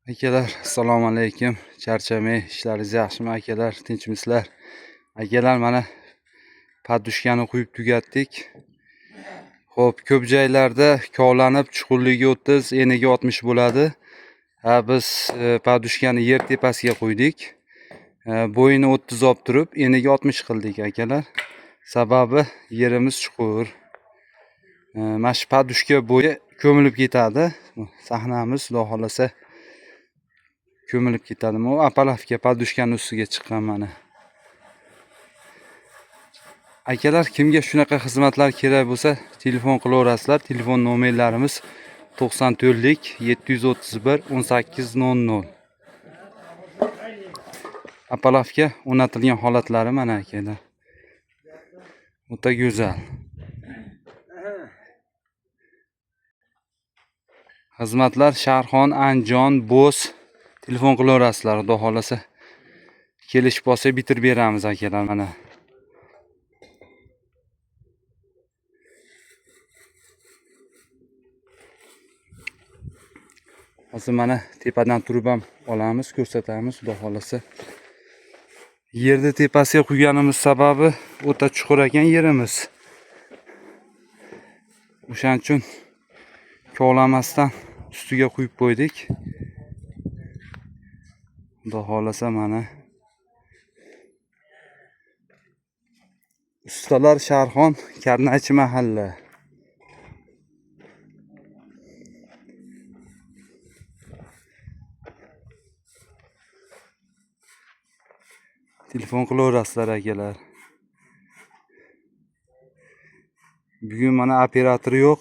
Akalar, assalomu alaykum. Charchamay, ishlaringiz yaxshimi akalar? Tinchmisizlar? Akalar, mana podushkani quyib tugatdik. Xo'p, ko'p joylarda kovlanib chuqurligi 30, eniga 60 bo'ladi. Ha, biz podushkani yer tepasiga qo'ydik. Bo'yini 30 olib turib, eniga 60 qildik akalar. Sababi yerimiz chuqur. Mana shu podushka bo'yi ko'milib ketadi. Sahnamiz xudo xolasa ko'milib ketadi. Bu apalavka podushkani ustiga chiqqan mana. Akalar, kimga shunaqa xizmatlar kerak bo'lsa, telefon qilaverasizlar. Telefon nomerlarimiz 94 731 18 00. Apalavka o'rnatilgan holatlari mana akalar. O'ta go'zal. Xizmatlar Sharxon, Andijon, Bo'z telefon qilaverasizlar, xudo xolasa. Kelishib olsa bitirib beramiz akalar mana. Hozir mana tepadan turib ham olamiz, ko'rsatamiz, xudo xolasa. Yerni tepasiga qo'yganimiz sababi o'ta chuqur ekan yerimiz. O'shaning uchun kovlamasdan ustiga quyib qo'ydik. Xudo xolasa mana. Ustalar Sharxon, Karnaychi mahalla. Telefon qilaverasizlar akalar. Bugun mana operator yo'q.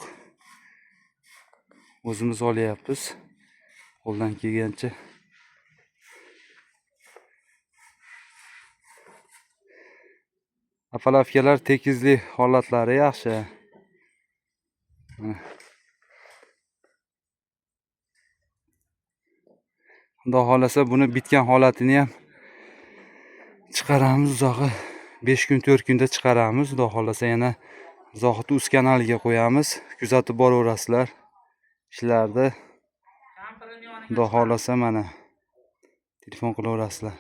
O'zimiz olyapmiz. Qo'ldan kelgancha. Apalavkalar tekizli holatlari yaxshi. Mana. Xudo xolasa buni bitgan holatini ham chiqaramiz uzog'i. 5 kun 4 kunda chiqaramiz. Xudo xolasa yana Zohid uz kanaliga qo'yamiz. Kuzatib boraverasizlar ishlarni. Xudo xolasa mana telefon qilaverasizlar.